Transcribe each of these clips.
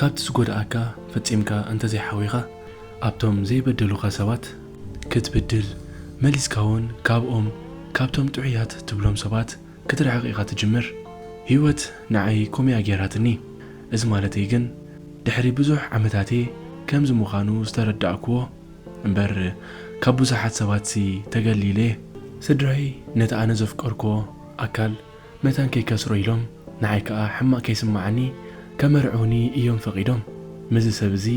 ካብቲ ዝጎድኣካ ፈጺምካ እንተዘይሓዊኻ፣ ኣብቶም ዘይበደሉኻ ሰባት ክትብድል፣ መሊስካ እውን ካብኦም፣ ካብቶም ጥዑያት ትብሎም ሰባት ክትርሕቕ ኢኻ ትጅምር። ህይወት ንዓይ ከምኡ እያ ገይራትኒ። እዚ ማለተይ ግን፣ ድሕሪ ብዙሕ ዓመታት'የ ከምዚ ምዃኑ ዝተረዳእክዎ። እምበር፣ ካብ ብዙሓት ሰባትሲ ተገሊለ እየ። ስድራይ ነቲ ኣነ ዘፍቀርክዎ ኣካል መታን ከይከስሮ ኢሎም፣ ንዓይ ከኣ ሕማቕ ከይስምዓኒ ከመርዕዉኒ እዮም ፈቒዶም። ምስዚ ሰብ እዚ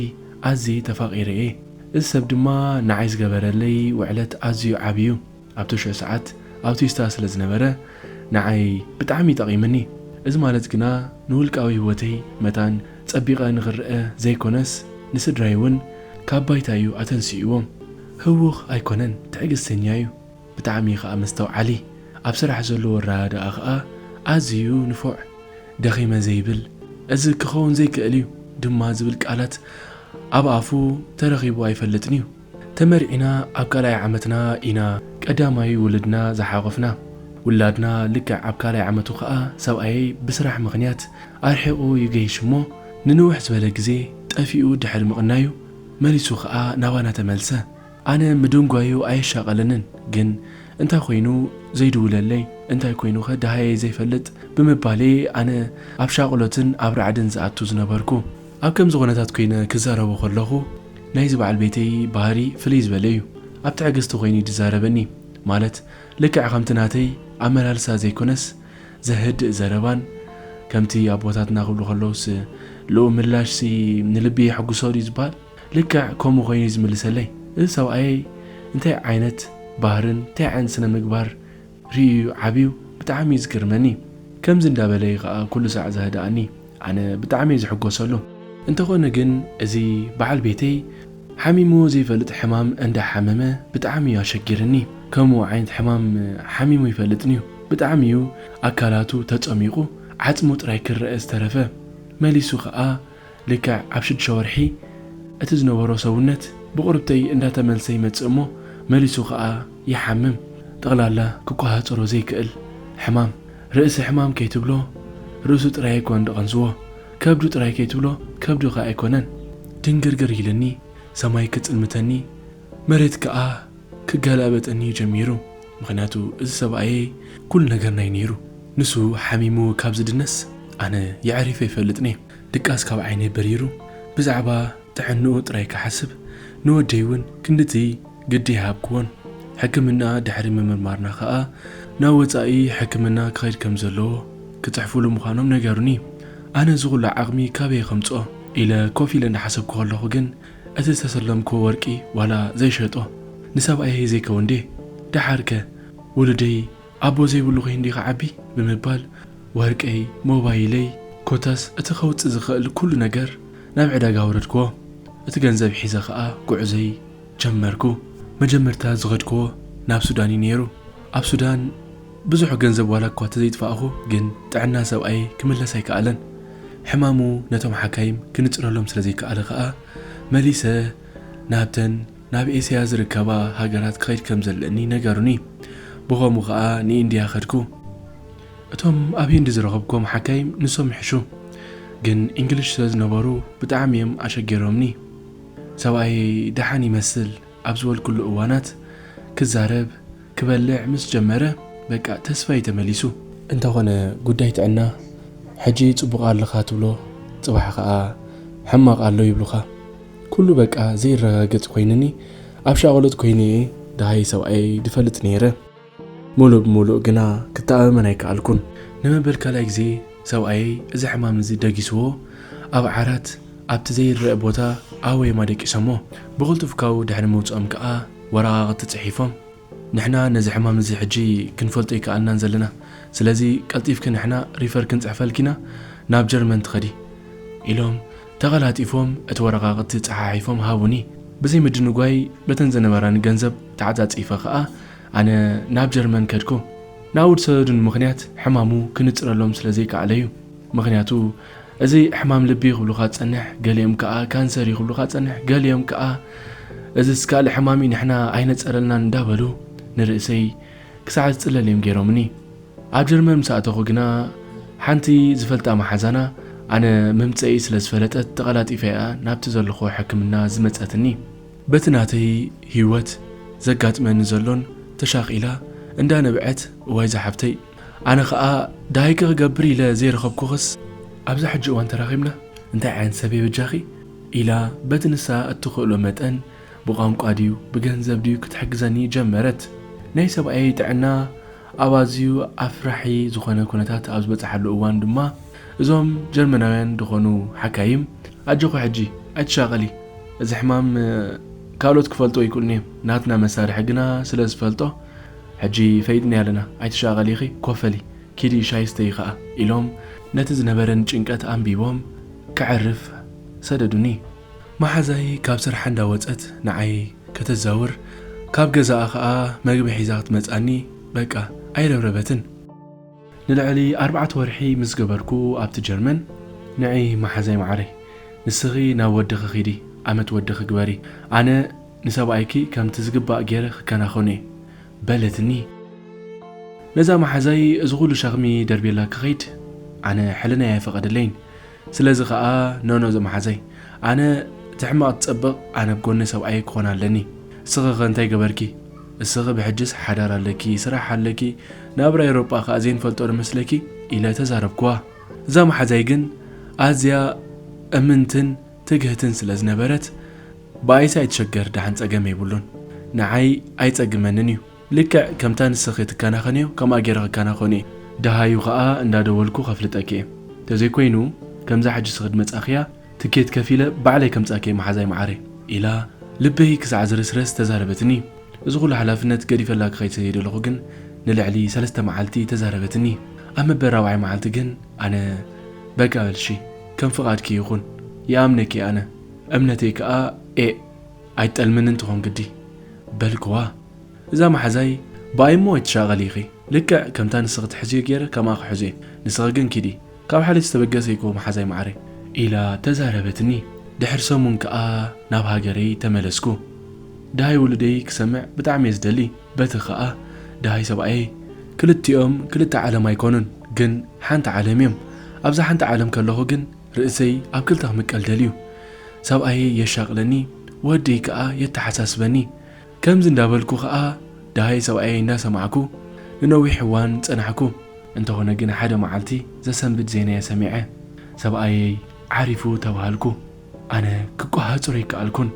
ኣዝየ ተፋቒረ እየ። እዚ ሰብ ድማ ንዓይ ዝገበረለይ ውዕለት ኣዝዩ ዓቢ እዩ። ኣብቲ ሽዑ ሰዓት ኣውቲስታ ስለ ዝነበረ፣ ንዓይ ብጣዕሚ ጠቒምኒ። እዚ ማለት ግና ንውልቃዊ ህይወተይ መታን ጸቢቐ ንኽረኣ ዘይኮነስ፣ ንስድራይ እውን ካብ ባይታ እዩ ኣተንሲእዎም። ህዉኽ ኣይኮነን፣ ትዕግስተኛ እዩ። ብጣዕሚ ከኣ መስተውዓሊ። ኣብ ስራሕ ዘለዎ ኣረዳድኣ ከኣ ኣዝዩ ንፉዕ። ደኺመ ዘይብል፣ እዚ ክኸውን ዘይክእል እዩ ድማ ዝብል ቃላት ኣብ ኣፉ ተረኺቡ ኣይፈልጥን እዩ። ተመርዒና ኣብ ካልኣይ ዓመትና ኢና ቀዳማይ ውሉድና ዝሓቖፍና። ውላድና ልክዕ ኣብ ካልኣይ ዓመቱ ከኣ ሰብኣየይ ብስራሕ ምኽንያት ኣርሒቑ ይገይሽ እሞ፣ ንንውሕ ዝበለ ግዜ ጠፊኡ ድሕሪ ምቕናዩ፣ መሊሱ ከኣ ናባና ተመልሰ። ኣነ ምድንጓዩ ኣየሻቐለንን፣ ግን እንታይ ኮይኑ ዘይድውለለይ፣ እንታይ ኮይኑኸ ደሃየ ዘይፈልጥ ብምባለይ ኣነ ኣብ ሻቕሎትን ኣብ ራዕድን ዝኣቱ ዝነበርኩ። ኣብ ከምዚ ኩነታት ኮይነ ክዛረቦ ከለኹ፣ ናይዚ በዓል ቤተይ ባህሪ ፍልይ ዝበለ እዩ። ኣብ ትዕግስቲ ኮይኑ እዩ ዝዛረበኒ። ማለት፣ ልክዕ ከምቲ ናተይ ኣመላልሳ ዘይኮነስ፣ ዘህድእ ዘረባን፣ ከምቲ ኣቦታትና ክብሉ ከለውስ፣ ልኡም ምላሽሲ ንልቢ የሐጉሶ ድዩ ዝበሃል? ልክዕ ከምኡ ኮይኑ እዩ ዝምልሰለይ። እዚ ሰብኣየይ እንታይ ዓይነት ባህርን እንታይ ዓይነት ስነ ምግባር ርእዩ ዓብዩ ብጣዕሚ እዩ ዝገርመኒ። ከምዚ እንዳበለ እዩ ከኣ ኩሉ ሳዕ ዘህድኣኒ። ኣነ ብጣዕሚ እየ ዝሕጎሰሉ። እንተኾነ ግን እዚ በዓል ቤተይ ሓሚምዎ ዘይፈልጥ ሕማም እንዳሓመመ ብጣዕሚ እዩ ኣሸጊርኒ። ከምኡ ዓይነት ሕማም ሓሚሙ ይፈልጥን እዩ። ብጣዕሚ እዩ ኣካላቱ ተጸሚቑ ዓጽሙ ጥራይ ክረአ ዝተረፈ። መሊሱ ከኣ ልክዕ ኣብ ሽዱሽተ ወርሒ እቲ ዝነበሮ ሰውነት ብቑርብተይ እንዳተመልሰ ይመጽእ እሞ መሊሱ ከኣ ይሓምም። ጠቕላላ ክቆሃጸሮ ዘይክእል ሕማም። ርእሲ ሕማም ከይትብሎ ርእሱ ጥራይ ኣይኮነን ደቐንዝዎ። ከብዱ ጥራይ ከይትብሎ ከብዱ ከኣ ኣይኮነን። ድንግርግር ኢልኒ፣ ሰማይ ክጽልምተኒ፣ መሬት ከኣ ክገላበጠኒ እዩ ጀሚሩ። ምኽንያቱ እዚ ሰብኣየይ ኩሉ ነገርና እዩ ነይሩ። ንሱ ሓሚሙ ካብ ዝድነስ ኣነ የዕሪፈ ይፈልጥን እየ። ድቃስ ካብ ዓይነይ በሪሩ ብዛዕባ ጥዕንኡ ጥራይ ክሓስብ፣ ንወደይ እውን ክንድቲ ግዲ ኣይሃብክዎን። ሕክምና ድሕሪ ምምርማርና ከኣ ናብ ወጻኢ ሕክምና ክኸይድ ከም ዘለዎ ክጽሕፉሉ ምዃኖም ነገሩኒ። ኣነ እዚ ኩሉ ዓቕሚ ካበይ ከምጽኦ ኢለ ኮፍ ኢለ እንዳሓሰብኩ ከለኹ ግን እቲ ዝተሰለምክዎ ወርቂ ዋላ ዘይሸጦ ንሰብኣየይ ዘይከውን ድየ? ደሓርከ ውሉደይ ኣቦ ዘይብሉ ኮይኑ ድዩ ክዓቢ? ብምባል ወርቀይ፣ ሞባይለይ፣ ኮታስ እቲ ከውጽእ ዝኽእል ኩሉ ነገር ናብ ዕዳጋ ኣውረድክዎ። እቲ ገንዘብ ሒዘ ኸኣ ጉዕዞይ ጀመርኩ። መጀመርታ ዝኸድክዎ ናብ ሱዳን እዩ ነይሩ። ኣብ ሱዳን ብዙሕ ገንዘብ ዋላ እኳ ተዘይጥፋእኹ፣ ግን ጥዕና ሰብኣይ ክምለስ ኣይከኣለን። ሕማሙ ነቶም ሓካይም ክንጽረሎም ስለ ዘይከኣለ ኸኣ፣ መሊሰ ናብተን ናብ ኤስያ ዝርከባ ሃገራት ክኸይድ ከም ዘለኒ ነገሩኒ። ብኸምኡ ኸኣ ንኢንድያ ኸድኩ። እቶም ኣብ ሂንዲ ዝረኸብክዎም ሓካይም ንሶም ይሕሹ፣ ግን እንግሊሽ ስለ ዝነበሩ ብጣዕሚ እዮም ኣሸጊሮምኒ። ሰብኣየይ ደሓን ይመስል ኣብ ዝበልኩሉ እዋናት ክዛረብ፣ ክበልዕ ምስ ጀመረ፣ በቃ ተስፋይ ተመሊሱ። እንተኾነ ጉዳይ ጥዕና፣ ሕጂ ጽቡቕ ኣለኻ ትብሎ፣ ጽባሕ ኸኣ ሕማቕ ኣሎ ይብሉኻ። ኩሉ በቃ ዘይረጋገጽ ኮይኑኒ፣ ኣብ ሻቕሎት ኮይነ እየ ደሃይ ሰብኣየይ ድፈልጥ ነይረ። ሙሉእ ብሙሉእ ግና ክተኣማመን ኣይከኣልኩን። ንመበል ካልኣይ ግዜ ሰብኣየይ እዚ ሕማም እዚ ደጊስዎ፣ ኣብ ዓራት ኣብቲ ዘይረአ ቦታ ኣወየማ ደቂሶሞ። ብቕልጡፍ ካብኡ ድሕሪ ምውጽኦም ከኣ ወረቓቕቲ ጽሒፎም፣ "ንሕና ነዚ ሕማም እዚ ሕጂ ክንፈልጦ ኣይከኣልናን ዘለና። ስለዚ ቀልጢፍኪ ንሕና ሪፈር ክንጽሕፈልኪ ኢና ናብ ጀርመን ትኸዲ" ኢሎም ተቐላጢፎም እቲ ወረቓቕቲ ጸሓሒፎም ሃቡኒ። ብዘይ ምድንጓይ በተን ዘነበራኒ ገንዘብ ተዓጻጺፈ ከኣ ኣነ ናብ ጀርመን ከድኩ። ናብኡ ዝሰደዱኒ ምኽንያት ሕማሙ ክንጽረሎም ስለ ዘይከኣለ እዩ። ምኽንያቱ እዚ ሕማም ልቢ ክብሉኻ ጸንሕ፣ ገሊኦም ከኣ ካንሰር እዩ ክብሉኻ ጸንሕ፣ ገሊኦም ከኣ እዚስ ካልእ ሕማም እዩ ንሕና ኣይነጸረልናን እንዳበሉ ንርእሰይ ክሳዕ ዝጽለል እዮም ገይሮምኒ። ኣብ ጀርመን ምስ ኣተኹ ግና ሓንቲ ዝፈልጣ መሓዛና ኣነ መምፀኢ ስለ ዝፈለጠት ተቐላጢፈ እያ ናብቲ ዘለኹ ሕክምና ዝመፀትኒ። በቲ ናተይ ህይወት ዘጋጥመኒ ዘሎን ተሻቒላ እንዳነብዐት፣ እዋይ ዝሓፍተይ፣ ኣነ ኸኣ ደሃይኪ ክገብር ኢለ ዘይረኸብኩኽስ፣ ኣብዛ ሕጂ እዋን ተራኺብና እንታይ ዓይነት ሰብ እየ በጃኺ? ኢላ በቲ ንሳ እትኽእሎ መጠን ብቋንቋ ድዩ ብገንዘብ ድዩ ክትሕግዘኒ ጀመረት። ናይ ሰብኣየይ ጥዕና ኣብ ኣዝዩ ኣፍራሒ ዝኾነ ኩነታት ኣብ ዝበጽሓሉ እዋን ድማ እዞም ጀርመናውያን ዝኾኑ ሓካይም ኣጆኺ ሕጂ ኣይትሻቐሊ፣ እዚ ሕማም ካልኦት ክፈልጦ ይክእሉን እዮም፣ ናትና መሳርሒ ግና ስለ ዝፈልጦ ሕጂ ፈይጥና ኣለና፣ ኣይትሻቐሊ ኢኺ፣ ኮፈሊ፣ ኪዲ ሻይ ስተይ ኸኣ ኢሎም ነቲ ዝነበረን ጭንቀት ኣንቢቦም ከዕርፍ ሰደዱኒ። መሓዛይ ካብ ስርሓ እንዳወጸት ንዓይ ከተዛውር፣ ካብ ገዛኣ ኸኣ መግቢ ሒዛ ክትመጻኒ በቃ ኣይረብረበትን። ንልዕሊ ኣርባዕተ ወርሒ ምስ ገበርኩ ኣብቲ ጀርመን፣ ንዒ መሓዛይ መዓረይ፣ ንስኺ ናብ ወድኺ ኺዲ፣ ኣመት ወድኺ ግበሪ፣ ኣነ ንሰብኣይኪ ከምቲ ዝግባእ ገይረ ክከናኸኖ እየ በለትኒ። ነዛ መሓዛይ እዚ ኩሉ ሸኽሚ ደርብየላ ክኸይድ ኣነ ሕልናይ ኣይፈቐደለይን። ስለዚ ኸኣ ኖኖ ዘመሓዛይ፣ ኣነ እቲ ሕማቕ ትጸብቕ፣ ኣነ ኣብ ጎኒ ሰብኣየ ክኾን ኣለኒ። እስኺ ኸ እንታይ ገበርኪ? እስኺ ብሕጅስ ሓዳር ኣለኪ፣ ስራሕ ኣለኪ፣ ናብራ ኤውሮጳ ኸኣ ዘይንፈልጦ ዶ መስለኪ? ኢለ ተዛረብክዋ። እዛ መሓዛይ ግን ኣዝያ እምንትን ትግህትን ስለ ዝነበረት፣ ብኣይሲ ኣይትሸገር፣ ደሓን ጸገም የብሉን። ንዓይ ኣይጸግመንን እዩ። ልክዕ ከምታ ንስኺ ትከናኸንዮ፣ ከምኣ ገይረ ክከናኸኖ እየ። ደሃዩ ኸኣ እንዳደወልኩ ከፍልጠኪ እየ። ተዘይኮይኑ፣ ከምዛ ሕጂ ስኺ ድመጻኽያ፣ ትኬት ከፊለ ባዕለይ ከምጻኪ እየ መሓዛይ መዓረይ፣ ኢላ ልበይ ክሳዕ ዝርስረስ ተዛረበትኒ። እዚ ኩሉ ሓላፍነት ገዲፈላ ክኸይድ ስለ ዘይደለኹ ግን ንልዕሊ ሰለስተ መዓልቲ ተዛረበትኒ። ኣብ መበል ራብዓይ መዓልቲ ግን ኣነ በቃ በልሺ፣ ከም ፍቓድኪ ይኹን፣ ይኣምነኪ ኣነ፣ እምነተይ ከኣ ኤእ ኣይትጠልምንን ትኾን ግዲ በልክዋ። እዛ መሓዛይ ብኣይ እሞ ኣይትሻቐሊ ኢኺ፣ ልክዕ ከምታ ንስኺ ትሕዝዮ ገይረ ከምኣ ክሕዞ እየ፣ ንስኺ ግን ኪዲ፣ ካብ ሓልዮት ዝተበገሰ እኮ መሓዛይ መዓረይ ኢላ ተዛረበትኒ። ድሕሪ ሰሙን ከኣ ናብ ሃገረይ ተመለስኩ። ደሃይ ውሉደይ ክሰምዕ ብጣዕሚ እየ ዝደሊ። በቲ ከኣ ደሃይ ሰብኣየይ፣ ክልቲኦም ክልተ ዓለም ኣይኮኑን፣ ግን ሓንቲ ዓለም እዮም። ኣብዛ ሓንቲ ዓለም ከለኹ ግን ርእሰይ ኣብ ክልተ ክምቀል ደልዩ። ሰብኣየይ የሻቕለኒ፣ ወደይ ከኣ የተሓሳስበኒ። ከምዚ እንዳበልኩ ከኣ ደሃይ ሰብኣየይ እንዳሰማዕኩ ንነዊሕ እዋን ጸናሕኩ። እንተኾነ ግን ሓደ መዓልቲ ዘሰንብድ ዜና እየ ሰሚዐ። ሰብኣየይ ዓሪፉ ተባሃልኩ። ኣነ ክቆሃጽሮ ኣይከኣልኩን።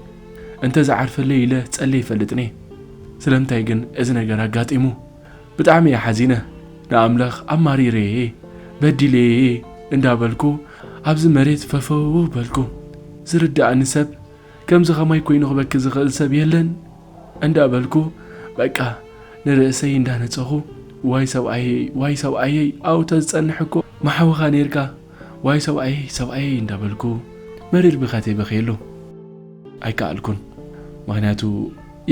እንተ ዝዓርፈለይ ኢለ ጸልየ ይፈልጥን እየ። ስለምንታይ ግን እዚ ነገር ኣጋጢሙ? ብጣዕሚ እየ ሓዚነ። ንኣምላኽ ኣማሪረየ፣ በዲለየ እንዳበልኩ ኣብዚ መሬት ፈፈው በልኩ። ዝርድኣኒ ሰብ፣ ከምዚ ኸማይ ኮይኑ ክበኪ ዝኽእል ሰብ የለን እንዳበልኩ በቃ ንርእሰይ እንዳነጸኹ፣ ዋይ ሰብኣየይ፣ ዋይ ሰብኣየይ፣ ኣው ተዝጸንሕ እኮ ምሓውኻ ኔርካ፣ ዋይ ሰብኣየይ፣ ሰብኣየይ እንዳበልኩ መሪር ብኻተይ በኸየሉ። ኣይከኣልኩን። ምኽንያቱ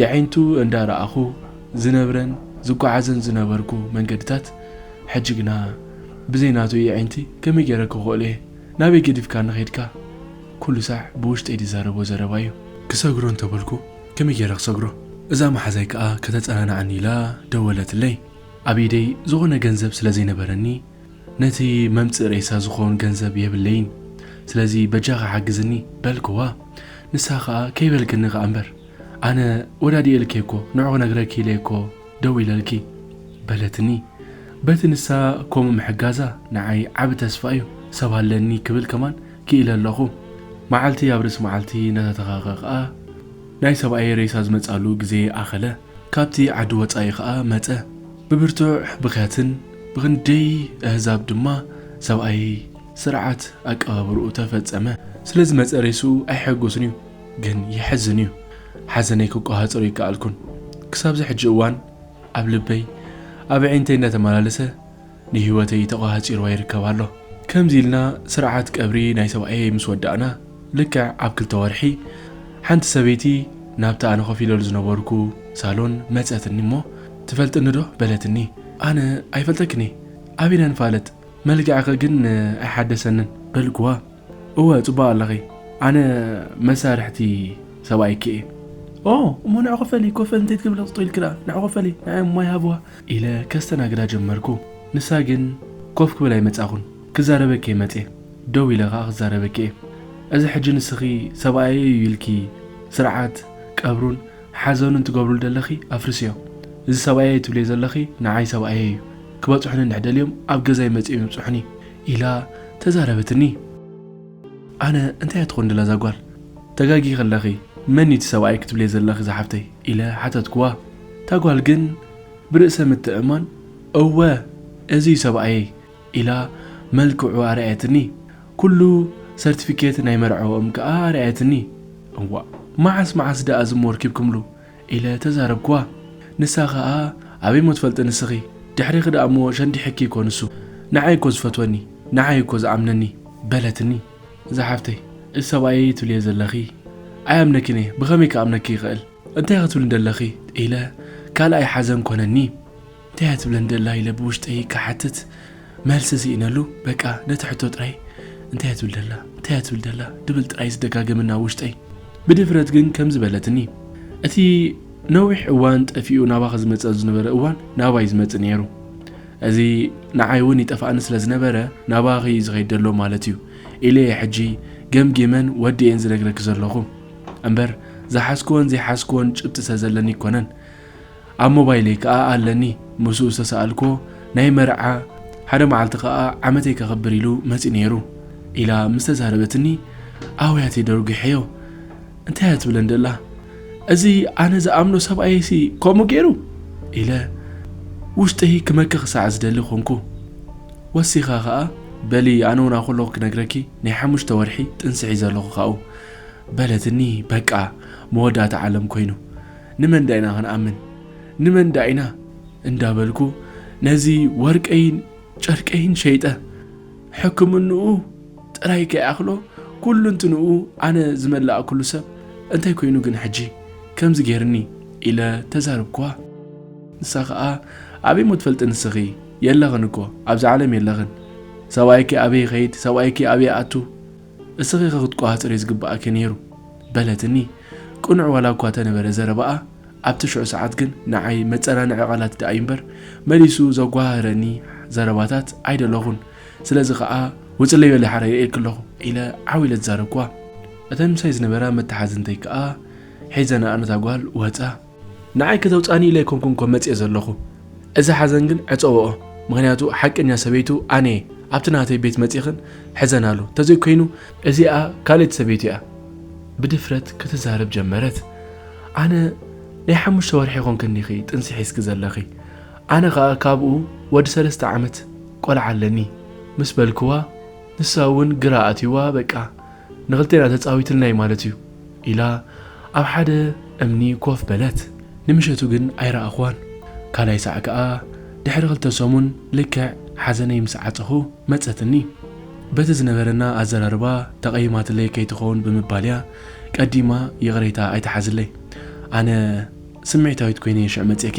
የዒንቱ እንዳረኣኹ ዝነብረን ዝጓዓዘን ዝነበርኩ መንገድታት፣ ሕጂ ግና ብዘይ ናቱ የዒንቲ ከመይ ገይረ ክኽእሎ እየ? ናበይ ገዲፍካኒ ኸይድካ? ኩሉ ሳዕ ብውሽጠይ ዝዛረቦ ዘረባ እዩ። ክሰግሮ እንተበልኩ ከመይ ገይረ ክሰግሮ? እዛ መሓዛይ ከኣ ከተጸናንዓኒ ኢላ ደወለትለይ። ኣብ ኢደይ ዝኾነ ገንዘብ ስለ ዘይነበረኒ፣ ነቲ መምጽእ ሬሳ ዝኸውን ገንዘብ የብለይን። ስለዚ በጃኻ ሓግዝኒ በልክዋ። ንሳ ኸኣ ከይበልክኒ ኸኣ እምበር፣ ኣነ ወዳዲኤልኪ እኮ፣ ንዑ ክነግረኪ ኢለ እኮ ደዊለልኪ በለትኒ። በቲ ንሳ ከምኡ ምሕጋዛ ንዓይ ዓቢ ተስፋ እዩ። ሰብ ኣለኒ ክብል ከማን ክኢለ ኣለኹ። መዓልቲ ኣብ ርእሲ መዓልቲ እናተተኻኸ ኸኣ ናይ ሰብኣየይ ሬሳ ዝመጻሉ ግዜ ኣኸለ። ካብቲ ዓዲ ወጻኢ ኸኣ መጸ። ብብርቱዕ ብኽያትን ብኽንደይ ኣህዛብ ድማ ሰብኣየይ ስርዓት ኣቀባብርኡ ተፈጸመ። ስለ ዝመጸ ሬስኡ ኣይሐጎስን እዩ፣ ግን የሕዝን እዩ። ሓዘነይ ክቆሃጽሮ ይከኣልኩን። ክሳብዚ ሕጂ እዋን ኣብ ልበይ፣ ኣብ ኣዒንተይ እናተመላለሰ ንህይወተይ ተቆሃጺርዋ ይርከብ ኣሎ። ከምዚ ኢልና ስርዓት ቀብሪ ናይ ሰብኣየይ ምስ ወዳእና፣ ልክዕ ኣብ ክልተ ወርሒ ሓንቲ ሰበይቲ ናብቲ ኣነ ኮፍ ኢለሉ ዝነበርኩ ሳሎን መጸትኒ እሞ፣ "ትፈልጥኒ ዶ?" በለትኒ። ኣነ፣ "ኣይፈልጠክን እየ። ኣበይ ኢና ንፋለጥ? መልክዕኺ ግን ኣይሓደሰንን" በልክዋ። "እወ፣ ጽቡቕ ኣለኺ። ኣነ መሳርሕቲ ሰብኣይኪ እየ።" "ኦ፣ እሞ ንዕ ኮፈሊ፣ ኮፈሊ፣ እንታይ ትገብሪ ጠጠው ኢልኪ ደኣ? ንዕ ኮፈሊ፣ ንዕ ማይ ሃብዋ" ኢለ ከስተናግዳ ጀመርኩ። ንሳ ግን ኮፍ ክብል ኣይመጻኹን፣ ክዛረበኪ እየ መጽየ። ደው ኢለ ኸኣ ክዛረበኪ እየ። እዚ ሕጂ ንስኺ ሰብኣየይ እዩ ኢልኪ ስርዓት ቀብሩን ሓዘኑን ትገብሩሉ ዘለኺ ኣፍርስዮ። እዚ ሰብኣየይ ትብልዮ ዘለኺ ንዓይ ሰብኣየይ እዩ። ክበጽሑኒ እንድሕር ደልዮም ኣብ ገዛይ መጺኦም ይብጽሑኒ ኢላ ተዛረበትኒ። ኣነ እንታይ እያ ትኾን ደላ እዛ ጓል? ተጋጊኺ ኣለኺ፣ መን እዩ እቲ ሰብኣይ ክትብልዮ ዘለኺ ዝሓፍተይ? ኢለ ሓተትክዋ። እታ ጓል ግን ብርእሰ ምትእምማን እወ እዚ እዩ ሰብኣየይ ኢላ መልክዑ ኣርኣየትኒ። ኩሉ ሰርቲፊኬት ናይ መርዓኦም ከኣ ኣርኣየትኒ። እዋእ መዓስ መዓስ ደኣ ዝሞ ርኪብክምሉ? ኢለ ተዛረብክዋ። ንሳ ኸኣ ኣበይ እሞ ትፈልጢ ንስኺ? ድሕሪኺ ደኣ እሞ ሸንዲሒኪ እኮ ንሱ። ንዓይ እኮ ዝፈትወኒ፣ ንዓይ እኮ ዝኣምነኒ በለትኒ። ዝሓፍተይ እዚ ሰብኣየይ ትብልዮ ዘለኺ ኣይኣምነክን እየ፣ ብኸመይ ክኣምነኪ ይኽእል? እንታይ ክትብሊ እንደለኺ? ኢለ ካልኣይ ሓዘን ኮነኒ። እንታይ እያ ትብለኒ ደላ ኢለ ብውሽጠይ ክሓትት መልሲ ስኢነሉ። በቃ ነቲ ሕቶ ጥራይ እንታይ እያ ትብል ደላ እንታይ እያ ትብል ደላ ድብል ጥራይ ዝደጋገመና ውሽጠይ። ብድፍረት ግን ከምዚ በለትኒ። እቲ ነዊሕ እዋን ጠፊኡ ናባኺ ዝመጸ ዝነበረ እዋን ናባይ ዝመጽእ ነይሩ። እዚ ንዓይ እውን ይጠፍኣኒ ስለ ዝነበረ ናባኺ እዩ ዝኸይድ ዘሎ ማለት እዩ ኢለ እየ ሕጂ ገምጊመን ወዲኤን ዝነግረኪ ዘለኹ። እምበር ዝሓዝክዎን ዘይሓዝክዎን ጭብጢ ስለ ዘለኒ ኣይኮነን። ኣብ ሞባይለይ ከኣ ኣለኒ። ምስኡ ዝተሳኣልክዎ ናይ መርዓ ሓደ መዓልቲ ከኣ ዓመተይ ከኽብር ኢሉ መጺኡ ነይሩ ኢላ ምስ ተዛረበትኒ ኣውያተይ ደርጒሐዮ። እንታይ እያ ትብለን ደላ? እዚ ኣነ ዝኣምኖ ሰብኣየይሲ ከምኡ ገይሩ? ኢለ ውሽጠይ ክመኪ ክሳዕ ዝደሊ ኮንኩ። ወሲኻ ኸኣ በሊ ኣነ እውን ኣብ ከለኹ ክነግረኪ ናይ ሓሙሽተ ወርሒ ጥንሲ ሒዘ ኣለኹ ካብኡ በለትኒ። በቃ መወዳእታ ዓለም ኮይኑ። ንመን ዳ ኢና ክንኣምን? ንመን ዳ ኢና? እንዳበልኩ ነዚ ወርቀይን ጨርቀይን ሸይጠ ሕክምንኡ ጥራይ ከይኣኽሎ ኩሉ እንትንኡ ኣነ ዝመላእኩሉ ሰብ እንታይ ኮይኑ ግን ሕጂ ከምዚ ገይርኒ? ኢለ ተዛረብክዋ። ንሳ ኸኣ ኣበይ እሞ ትፈልጢ ንስኺ? የለኽን እኮ ኣብዛ ዓለም የለኽን። ሰብኣይኪ ኣበይ ይኸይድ? ሰብኣይኪ ኣበይ ይኣቱ? እስኺ ኸ ክትቆጻጸርዮ ዝግብኣኪ ነይሩ በለትኒ። ቅኑዕ ዋላ እኳ ተነበረ ዘረባኣ ኣብቲ ሽዑ ሰዓት ግን ንዓይ መጸናንዒ ቃላት ደኣ እዩ እምበር መሊሱ ዘጓሃህረኒ ዘረባታት ኣይደለኹን። ስለዚ ኸኣ ውጽለይ በሊ ሓራይ ርእየኪ ኣለኹ ኢለ ዓው ኢለ ተዛረብክዋ። እተን ምሳይ ዝነበራ መተሓዝንተይ ከኣ ሒዘንኣ ነታ ጓል ወጻ። ንዓይ ከተውጻኒ ኢለ ኣይኮንኩን እኮ መጽየ ዘለኹ። እዚ ሓዘን ግን ዕጸውኦ፣ ምኽንያቱ ሓቀኛ ሰበይቱ ኣነ እየ። ኣብቲ ናተይ ቤት መጺኽን ሕዘናሉ፣ ተዘይኮይኑ እዚኣ ካልእቲ ሰበይቱ እያ። ብድፍረት ክትዛረብ ጀመረት። ኣነ ናይ ሓሙሽተ ወርሒ ኮንክን ዲኺ ጥንሲ ሒዝኪ ዘለኺ? ኣነ ኸኣ ካብኡ ወዲ ሰለስተ ዓመት ቆልዓ ኣለኒ ምስ በልክዋ፣ ንሳ እውን ግራ ኣትይዋ በቃ ንኽልቴና ተጻዊትልና እዩ ማለት እዩ ኢላ ኣብ ሓደ እምኒ ኮፍ በለት። ንምሸቱ ግን ኣይረኣኽዋን። ካልኣይ ሳዕ ከኣ ድሕሪ ክልተ ሰሙን ልክዕ ሓዘነይ ምስ ዓጸኹ መጸትኒ። በቲ ዝነበረና ኣዘራርባ ተቐይማትለይ ከይትኸውን ብምባል እያ ቀዲማ ይቕሬታ ኣይትሓዝለይ። ኣነ ስምዒታዊት ኮይነ እየ ሽዕ መጺእኪ።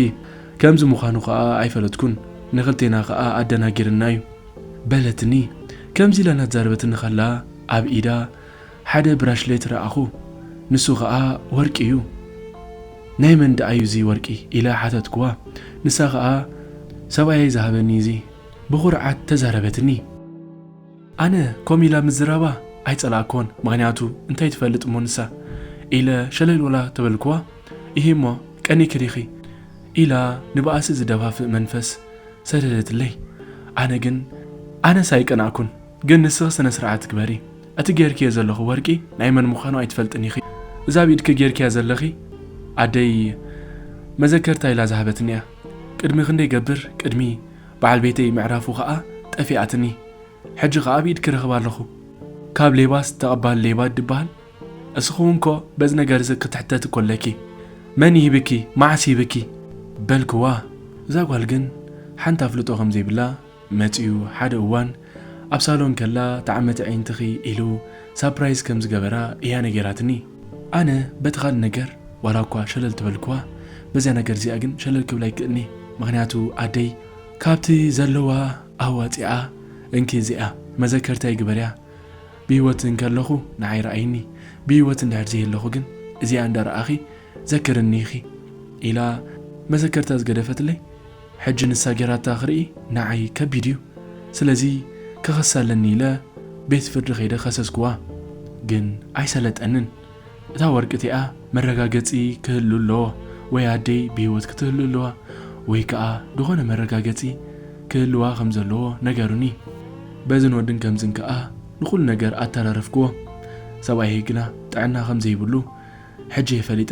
ከምዚ ምዃኑ ከኣ ኣይፈለጥኩን። ንኽልቴና ከኣ ኣደናጊርና እዩ። በለትኒ። ከምዚ ኢላ እናተዛረበትኒ ከላ ኣብ ኢዳ ሓደ ብራሽሌት ረኣኹ። ንሱ ኸኣ ወርቂ እዩ። ናይ መን ደኣ እዩ እዚ ወርቂ? ኢለ ሓተትክዋ። ንሳ ኸኣ ሰብኣየይ ዝሃበኒ እዚ ብኹርዓት ተዛረበትኒ። ኣነ ከምኡ ኢላ ምዝራባ ኣይጸላእክዎን፣ ምኽንያቱ እንታይ ትፈልጥ እሞ ንሳ ኢለ ሸለል ወላ ተበልክዋ። ኢሂ እሞ ቀኒኪ ዲኺ ኢላ ንባእሲ ዝደፋፍእ መንፈስ ሰደደትለይ። ኣነ ግን ኣነስ ኣይቀናእኩን፣ ግን ንስኺ ስነ ስርዓት ግበሪ። እቲ ጌርክዮ ዘለኹ ወርቂ ናይ መን ምዃኑ ኣይትፈልጥን ኢኺ። እዛ ኣብ ኢድኪ ጌርክያ ዘለኺ ኣደይ መዘከርታ ኢላ ዝሃበትኒ እያ። ቅድሚ ክንደይ ገብር ቅድሚ በዓል ቤተይ ምዕራፉ ኸኣ ጠፊኣትኒ። ሕጂ ኸኣ ኣብ ኢድኪ ረኽባ ኣለኹ። ካብ ሌባስ ተቐባል ሌባ ድበሃል። እስኺ እውን እኮ በዚ ነገር እዚ ክትሕተቲ እኮ ኣለኪ። መን ይህብኪ? መዓስ ይህብኪ? በልክዋ። እዛ ጓል ግን ሓንቲ ኣፍልጦ ከም ዘይብላ መጺኡ ሓደ እዋን ኣብ ሳሎን ከላ ተዓመቲ ኣዒንትኺ ኢሉ ሳፕራይዝ ከም ዝገበራ እያ ነጊራትኒ። ኣነ በቲ ካልእ ነገር ዋላ እኳ ሸለል ተበልክዋ፣ በዚያ ነገር እዚኣ ግን ሸለል ክብል ኣይክእልኒ። ምኽንያቱ ኣደይ ካብቲ ዘለዋ ኣዋጺኣ እንኪ እዚኣ መዘከርታይ ግበርያ፣ ብህይወት እንከለኹ ንዓይ ረኣይኒ፣ ብህይወት እንድሕር ዘየለኹ ግን እዚኣ እንዳረኣኺ ዘክርኒ ኢኺ ኢላ መዘከርታ ዝገደፈትለይ። ሕጂ ንሳ ጌራታ ክርኢ ንዓይ ከቢድ እዩ። ስለዚ ክኸሳ ኣለኒ ኢለ ቤት ፍርዲ ከይደ ከሰስኩዋ። ግን ኣይሰለጠንን። እታ ወርቂ እቲኣ መረጋገጺ ክህሉ ኣለዎ፣ ወይ ኣደይ ብህይወት ክትህሉ ኣለዋ፣ ወይ ከኣ ዝኾነ መረጋገጺ ክህልዋ ከም ዘለዎ ነገሩኒ። በዝን ወድን ከምዝን ከኣ ንኹሉ ነገር ኣተራረፍክዎ። ሰብኣየይ ግና ጥዕና ከም ዘይብሉ ሕጂ እየ ፈሊጠ።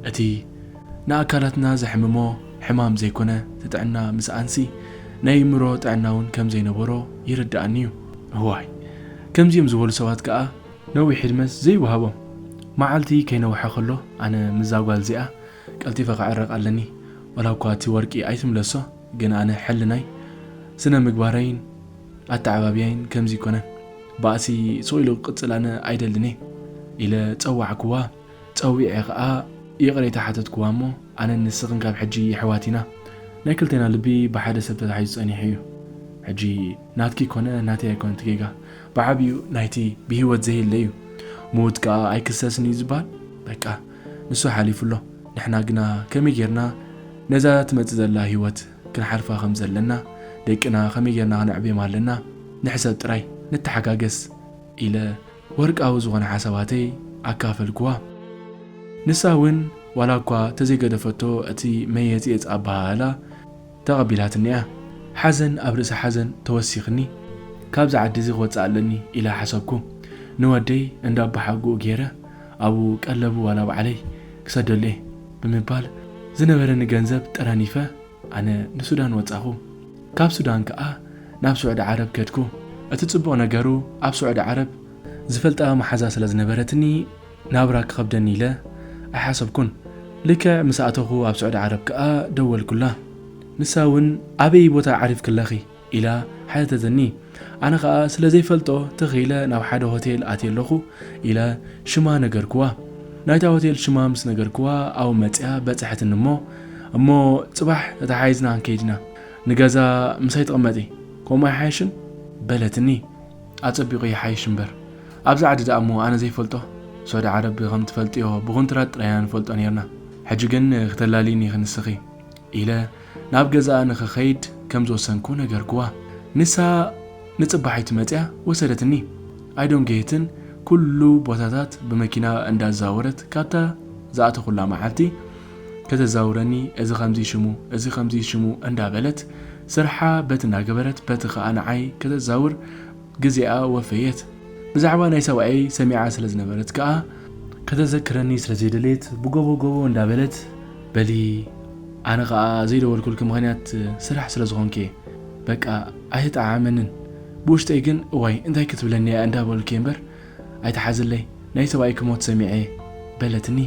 እቲ ንኣካላትና ዘሕምሞ ሕማም ዘይኮነ፣ እቲ ጥዕና ምስኣንሲ ናይ ኣእምሮ ጥዕና እውን ከም ዘይነበሮ ይርድኣኒ እዩ። እዋይ፣ ከምዚኦም ዝበሉ ሰባት ከኣ ነዊሕ ዕድመስ ዘይወሃቦም። መዓልቲ ከይነውሐ ከሎ ኣነ ምስዛ ጓል እዚኣ ቀልጢፈ ክዕረቕ ኣለኒ። ዋላ እኳ እቲ ወርቂ ኣይትምለሶ፣ ግን ኣነ ሕልናይ፣ ስነ ምግባረይን ኣተዓባብያይን ከምዚ ይኮነን። ባእሲ ስቕ ኢሉ ክቕጽል ኣነ ኣይደልን እየ ኢለ ጸዋዕክዋ። ጸዊዐ ኸኣ ይቕሬታ ሓተትክዋ እሞ ኣነን ንስኽን ካብ ሕጂ የሕዋት ኢና። ናይ ክልቴና ልቢ ብሓደ ሰብ ተታሒዙ ጸኒሑ እዩ። ሕጂ ናትኪ ኮነ ናተይ ኣይኮነን እቲ ጌጋ። ብዓቢኡ ናይቲ ብህይወት ዘየለ እዩ። ምዉት ከኣ ኣይክሰስን እዩ ዝበሃል። በቃ ንሱ ሓሊፉ ኣሎ። ንሕና ግና ከመይ ጌርና ነዛ ትመጽእ ዘላ ህይወት ክንሓልፋ ከም ዘለና፣ ደቅና ከመይ ጌርና ክነዕብዮም ኣለና ንሕሰብ ጥራይ፣ ንተሓጋገስ ኢለ ወርቃዊ ዝኾነ ሓሳባተይ ኣካፈልክዋ። ንሳ እውን ዋላ እኳ ተዘይገደፈቶ እቲ መየጽየጽ ኣበሃህላ ተቐቢላትኒ እያ። ሓዘን ኣብ ርእሲ ሓዘን ተወሲኽኒ። ካብዚ ዓዲ እዚ ክወጽእ ኣለኒ ኢለ ሓሰብኩ። ንወደይ እንዳ ኣባሓጉኡ ገይረ ኣብኡ ቀለቡ ዋላ ባዕለይ ክሰደሉ እየ ብምባል ዝነበረኒ ገንዘብ ጠራኒፈ ኣነ ንሱዳን ወጻኹ። ካብ ሱዳን ከኣ ናብ ስዑዲ ዓረብ ከድኩ። እቲ ጽቡቕ ነገሩ ኣብ ስዑዲ ዓረብ ዝፈልጣ መሓዛ ስለ ዝነበረትኒ ናብራ ክኸብደኒ ኢለ ኣይሓሰብኩን። ልክዕ ምስ ኣተኹ ኣብ ስዑዲ ዓረብ ከኣ ደወልኩላ። ንሳ እውን ኣበይ ቦታ ዓሪፍክለኺ ኢላ ሓተተትኒ። ኣነ ኸኣ ስለ ዘይፈልጦ ትኽ ኢለ ናብ ሓደ ሆቴል ኣትየ ኣለኹ ኢለ ሽማ ነገርክዋ። ናይታ ሆቴል ሽማ ምስ ነገርክዋ ኣብኡ መጺኣ በጽሐትኒ እሞ፣ እሞ ጽባሕ ተተሓሒዝና ክንከይድ ኢና። ንገዛ ምሳይ ትቕመጢ፣ ከምኡ ኣይሓይሽን? በለትኒ። ኣጸቢቑ ይሓይሽ እምበር። ኣብዚ ዓዲ ደኣ እሞ ኣነ ዘይፈልጦ፣ ስዑዲ ዓረብ ከም ትፈልጥዮ ብኹንትራት ጥራይ ኢና ንፈልጦ ኔርና። ሕጂ ግን ክተላልይኒ ኢኺ ንስኺ። ኢለ ናብ ገዛኣ ንኽኸይድ ከም ዝወሰንኩ ነገርክዋ። ንሳ ንጽባሒቱ መጺኣ ወሰደትኒ። ኣይደንጎየትን፣ ኩሉ ቦታታት ብመኪና እንዳዛወረት ካብታ ዝኣተኹላ መዓልቲ ከተዛውረኒ፣ እዚ ከምዚ ሽሙ፣ እዚ ከምዚ ሽሙ እንዳበለት ስርሓ በቲ እንዳገበረት በቲ ኸኣ ንዓይ ከተዛውር ግዜኣ ወፈየት። ብዛዕባ ናይ ሰብኣየይ ሰሚዓ ስለ ዝነበረት ከኣ ከተዘክረኒ ስለ ዘይደለየት ብጎቦ ጎቦ እንዳበለት፣ በሊ ኣነ ከኣ ዘይደወልኩልኪ ምኽንያት ስራሕ ስለ ዝኾንኪ እየ። በቃ ኣይተጠዓዓመንን። ብውሽጠይ ግን እዋይ እንታይ ክትብለኒ እያ እንዳበልኩ እየ እምበር ኣይትሓዝለይ፣ ናይ ሰብኣይኪ ሞት ሰሚዐ እየ በለትኒ።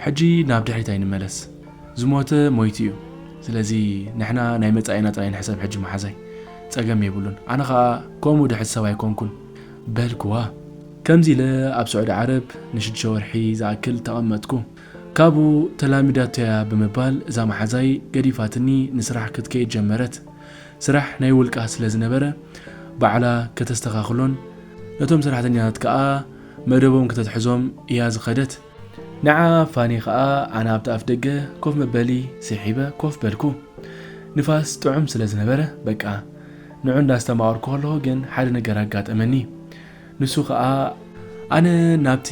ሕጂ ናብ ድሕሪት ኣይንመለስ። ዝሞተ ሞይቱ እዩ። ስለዚ ንሕና ናይ መጻኢና ጥራይ ንሕሰብ ሕጂ መሓዛይ። ጸገም የብሉን። ኣነ ኸኣ ከምኡ ድሕት ሰብ ኣይኮንኩን በልክዋ። ከምዚ ኢለ ኣብ ስዑዲ ዓረብ ንሽዱሽተ ወርሒ ዝኣክል ተቐመጥኩ። ካብኡ ተላሚዳቶያ ብምባል እዛ መሓዛይ ገዲፋትኒ ንስራሕ ክትከይድ ጀመረት። ስራሕ ናይ ውልቃ ስለ ዝነበረ ባዕላ ከተስተኻኽሎን ነቶም ሰራሕተኛታት ከኣ መደቦም ከተትሕዞም እያ ዝኸደት። ንዓ ፋኒ ከኣ ኣነ ኣብቲ ኣፍ ደገ ኮፍ መበሊ ስሒበ ኮፍ በልኩ። ንፋስ ጥዑም ስለ ዝነበረ በቃ ንዑ እንዳስተማቐርኩ ከለኹ ግን ሓደ ነገር ኣጋጠመኒ። ንሱ ከኣ ኣነ ናብቲ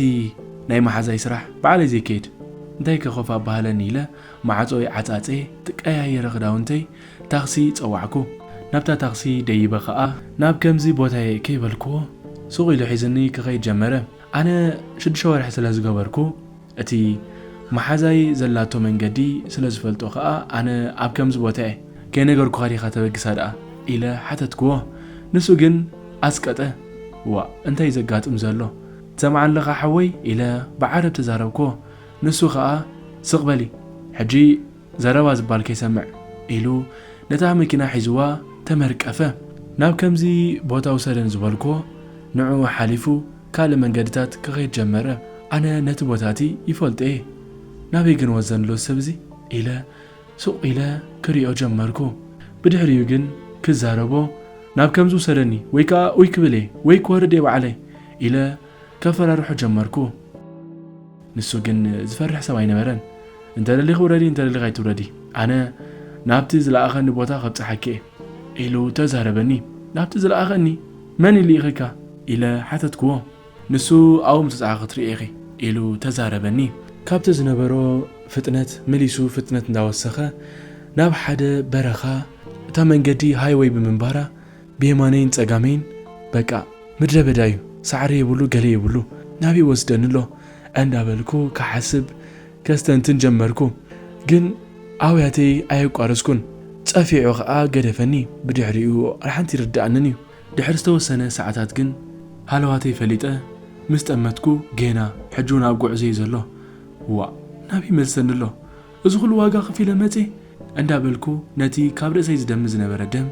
ናይ መሓዛይ ስራሕ ባዕለይ ዘይከይድ እንታይ ከ ኮፍ ኣባህለኒ ኢለ ማዕጾ ይዓጻጸ ትቀያየረ ክዳውንተይ ታክሲ ጸዋዕኩ። ናብታ ታክሲ ደይበ ከኣ ናብ ከምዚ ቦታየ ከይበልክዎ ሱቕ ኢሉ ሒዝኒ ክኸይድ ጀመረ። ኣነ ሽዱሽተ ወርሒ ስለ ዝገበርኩ እቲ መሓዛይ ዘላቶ መንገዲ ስለ ዝፈልጦ ከኣ ኣነ ኣብ ከምዚ ቦታየ ከይነገርኩኻ ዲኻ ተበግሳ ደኣ ኢለ ሓተትክዎ። ንሱ ግን ኣስቀጠ። ዋእ እንታይ ዘጋጥም ዘሎ ትሰምዓ ኣለኻ ሓወይ ኢለ ብዓረብ ተዛረብክዎ። ንሱ ከኣ ስቕ በሊ ሕጂ ዘረባ ዝበሃል ከይሰምዕ ኢሉ ነታ መኪና ሒዝዋ ተመርቀፈ። ናብ ከምዚ ቦታ ውሰደን ዝበልክዎ ንዕኡ ሓሊፉ ካልእ መንገድታት ክኸይድ ጀመረ። ኣነ ነቲ ቦታ እቲ ይፈልጦ እየ። ናበይ ግን ወዘን ኣሎ ሰብ እዚ ኢለ ሱቕ ኢለ ክሪኦ ጀመርኩ። ብድሕሪኡ ግን ክዛረቦ ናብ ከምዚ ውሰደኒ ወይ ከኣ ኡይ ክብል እየ ወይ ክወርድ እየ ባዕለይ ኢለ ከፈራርሖ ጀመርኩ። ንሱ ግን ዝፈርሕ ሰብ ኣይነበረን። እንተደሊኺ ውረዲ እንተደሊኺ ኣይትውረዲ ኣነ ናብቲ ዝለኣኸኒ ቦታ ከብጽሓኪ እየ ኢሉ ተዛረበኒ። ናብቲ ዝለኣኸኒ መን ይልኢኸካ? ኢለ ሓተትክዎ። ንሱ ኣብኡ ምተጻሓ ክትርኢ ኢኺ ኢሉ ተዛረበኒ። ካብቲ ዝነበሮ ፍጥነት መሊሱ ፍጥነት እንዳወሰኸ ናብ ሓደ በረኻ፣ እታ መንገዲ ሃይወይ ብምንባራ ብየማነይን ጸጋመይን በቃ ምድረ በዳ እዩ። ሳዕሪ የብሉ ገለ የብሉ። ናበይ ወስደኒ ኣሎ እንዳበልኩ ክሓስብ ከስተንትን ጀመርኩ። ግን ኣውያተይ ኣየቋረጽኩን። ጸፊዑ ኸኣ ገደፈኒ። ብድሕሪኡ ሓንቲ ይርድኣንን እዩ። ድሕሪ ዝተወሰነ ሰዓታት ግን ሃለዋተይ ፈሊጠ ምስ ጠመትኩ ጌና ሕጂ እውን ኣብ ጉዕዞ እዩ ዘሎ። ዋእ ናበይ ይመልሰኒ ኣሎ? እዚ ኩሉ ዋጋ ከፊለ መጽየ እንዳበልኩ ነቲ ካብ ርእሰይ ዝደሚ ዝነበረ ደም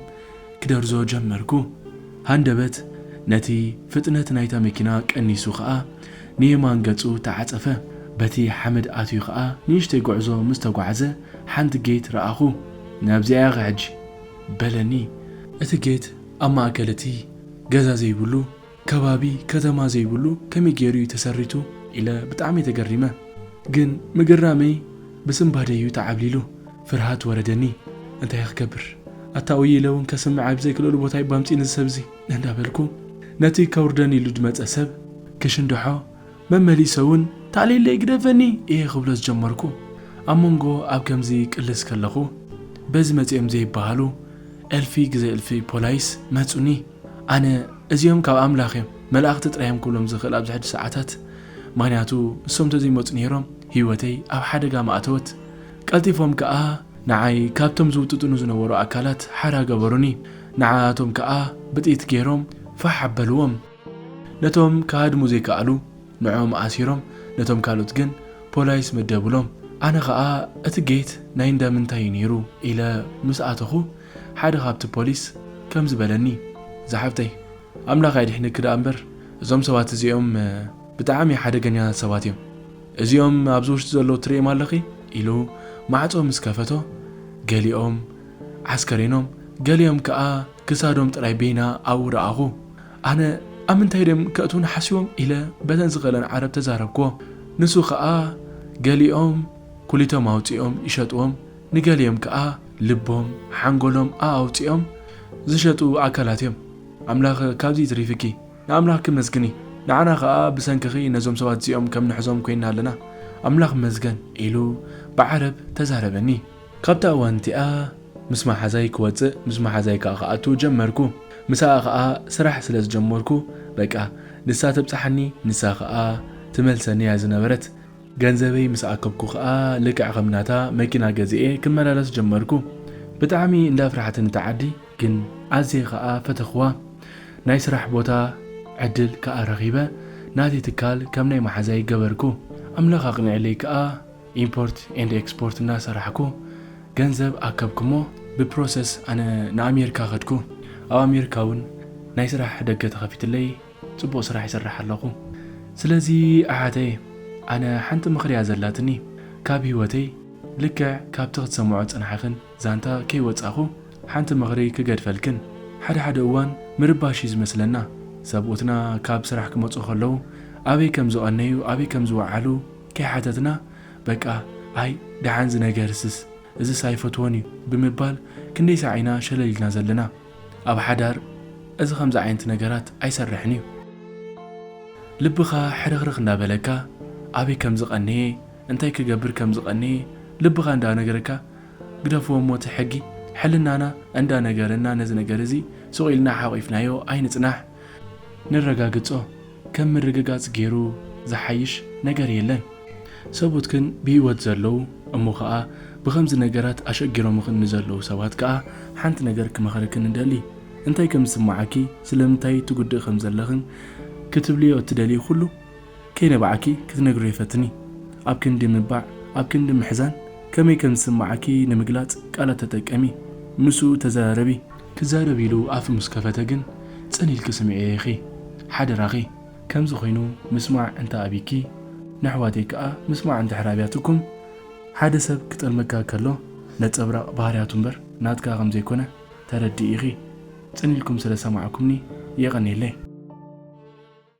ክደርዞ ጀመርኩ። ሃንደበት ነቲ ፍጥነት ናይታ መኪና ቀኒሱ ኸኣ ንየማን ገጹ ተዓጸፈ። በቲ ሓመድ ኣትዩ ኸኣ ንእሽተይ ጉዕዞ ምስ ተጓዕዘ ሓንቲ ጌት ረኣኹ። ናብዚኣ ኢኻ ሕጂ በለኒ። እቲ ጌት ኣብ ማእከል እቲ ገዛ ዘይብሉ ከባቢ ከተማ ዘይብሉ ከመይ ገይሩ እዩ ተሰሪቱ ኢለ ብጣዕሚ ተገሪመ። ግን ምግራመይ ብስንባደይ እዩ ተዓብሊሉ። ፍርሃት ወረደኒ። እንታይ ክገብር? ኣታ ውይ ኢለ እውን ከስምዕ ኣብ ዘይክእለሉ ቦታ እዩ ባምጺኒ እዚ ሰብ እዚ እንዳበልኩ ነቲ ከውርደኒ ኢሉ ዝመጸ ሰብ ክሽንድሖ መመሊሰ እውን ታሌለይ ግደፈኒ እየ ክብሎ ዝጀመርኩ። ኣብ መንጎ ኣብ ከምዚ ቅልስ ከለኹ በዚ መጺኦም ዘይበሃሉ እልፊ ግዜ እልፊ ፖላይስ መጹኒ። ኣነ እዚኦም ካብ ኣምላኽ እዮም፣ መላእኽቲ ጥራይ እዮም ክብሎም ዝኽእል ኣብዚ ሕጂ ሰዓታት። ምኽንያቱ እሶም እንተዘይመጹ ነይሮም ህይወተይ ኣብ ሓደጋ ምኣተወት። ቀልጢፎም ከኣ ንዓይ ካብቶም ዝውጥጥኑ ዝነበሩ ኣካላት ሓራ ገበሩኒ። ንዓኣቶም ከኣ ብጥይት ገይሮም ፋሕ ኣበልዎም። ነቶም ክሃድሙ ዘይከኣሉ ንዕኦም ኣሲሮም፣ ነቶም ካልኦት ግን ፖላይስ መደብሎም። ኣነ ኸኣ እቲ ጌት ናይ እንዳ ምንታይ እዩ ነይሩ ኢለ ምስ ኣተኹ ሓደ ካብቲ ፖሊስ ከምዚ በለኒ፣ ዝሓፍተይ ኣምላኽ ኣድሒንኪ ደኣ እምበር እዞም ሰባት እዚኦም ብጣዕሚ ሓደገኛታት ሰባት እዮም። እዚኦም ኣብዚ ውሽጢ ዘለዉ ትርእዮም ኣለኺ ኢሉ ማዕጾ ምስ ከፈቶ ገሊኦም ዓስከሬኖም ገሊኦም ከኣ ክሳዶም ጥራይ ቤና ኣብኡ ረኣኹ። ኣነ ኣብ ምንታይ ድዮም ከእትዉኒ ሓሲቦም ኢለ በተን ዝኽእለን ዓረብ ተዛረብክዎ። ንሱ ከኣ ገሊኦም ኩሊቶም ኣውጺኦም ይሸጥዎም፣ ንገሊኦም ከኣ ልቦም ሓንጎሎም ኣውጺኦም ዝሸጡ ኣካላት እዮም። ኣምላኽ ካብዚ ይትሪፍኪ። ንኣምላኽ ክመስግኒ። ንዓና ከኣ ብሰንክኺ ነዞም ሰባት እዚኦም ከም ንሕዞም ኮይና ኣለና። ኣምላኽ መስገን ኢሉ ብዓረብ ተዛረበኒ። ካብታ እዋን እቲኣ ምስ መሓዛይ ክወጽእ ምስ መሓዛይ ከኣ ክኣቱ ጀመርኩ። ምሳኣ ከኣ ስራሕ ስለ ዝጀመርኩ በቃ ንሳ ተብጽሓኒ ንሳ ከኣ ትመልሰኒ እያ ዝነበረት። ገንዘበይ ምስ ኣከብኩ ከኣ ልክዕ ከም ናታ መኪና ገዚኤ ክመላለስ ጀመርኩ። ብጣዕሚ እንዳፍርሓትኒ እታ ዓዲ ግን ኣዝየ ከኣ ፈተኽዋ። ናይ ስራሕ ቦታ ዕድል ከኣ ረኺበ ናተይ ትካል ከም ናይ መሓዛይ ገበርኩ። ኣምላኽ ኣቕኒዕለይ ከኣ ኢምፖርት ኤንድ ኤክስፖርት እናሰራሕኩ ገንዘብ ኣከብኩሞ ብፕሮሰስ ኣነ ንኣሜሪካ ከድኩ። ኣብ ኣሜሪካ እውን ናይ ስራሕ ደገ ተኸፊትለይ ጽቡቕ ስራሕ ይሰርሕ ኣለኹ። ስለዚ ኣሓተይ ኣነ ሓንቲ ምኽሪ እያ ዘላትኒ ካብ ህይወተይ ልክዕ ካብቲ ክትሰምዖ ዝጸናሕኽን ዛንታ ከይወጻኹ ሓንቲ ምኽሪ ክገድፈልክን። ሓደ ሓደ እዋን ምርባሽ እዩ ዝመስለና። ሰብኡትና ካብ ስራሕ ክመጹ ከለዉ ኣበይ ከም ዝቐነዩ ኣበይ ከም ዝወዓሉ ከይሓተትና በቃ ኣይ ደሓን እዚ ነገርስስ እዝስ ኣይፈትዎን እዩ ብምባል ክንደይ ሳዕ ኢና ሸለል ኢልና ዘለና። ኣብ ሓዳር እዚ ከምዚ ዓይነት ነገራት ኣይሰርሕን እዩ። ልብኻ ሕርኽርኽ እንዳበለካ ኣበይ ከም ዝቐነየ እንታይ ክገብር ከም ዝቐነየ ልብኻ እንዳነገረካ ግደፍዎ እሞ እቲ ሕጊ ሕልናና እንዳነገረና ነዚ ነገር እዚ ሱቕ ኢልና ሓቒፍናዮ ኣይንጽናሕ። ንረጋግጾ ከም ምርግጋጽ ገይሩ ዝሓይሽ ነገር የለን። ሰብኡት ግን ብህይወት ዘለዉ እሞ ኸኣ ብኸምዚ ነገራት ኣሸጊሮምኽን ንዘለዉ ሰባት ከኣ ሓንቲ ነገር ክመኽረክን እደሊ። እንታይ ከም ዝስምዓኪ ስለምንታይ ትጉድኢ ከም ዘለኽን ክትብልዮ እትደልዩ ኩሉ ከይነብዓኪ ክትነግርዮ ፈትኒ። ኣብ ክንዲ ምንባዕ ኣብ ክንዲ ምሕዛን ከመይ ከም ዝስምዓኪ ንምግላጽ ቃላት ተጠቀሚ። ምስኡ ተዘራረቢ። ክዛረብ ኢሉ ኣፉ ምስ ከፈተ ግን ጽን ኢልኪ ስምዕዮ ኢኺ። ሓደራኺ። ከምዚ ኮይኑ ምስማዕ እንተ ኣቢኪ፣ ነሕዋተይ ከኣ ምስማዕ እንድሕር ኣብያትኩም፣ ሓደ ሰብ ክጠልመካ ከሎ ነጸብራቕ ባህርያቱ እምበር ናትካ ከም ዘይኮነ ተረድኢ ኢኺ። ጽን ኢልኩም ስለ ሰማዕኩምኒ የቐንየለይ።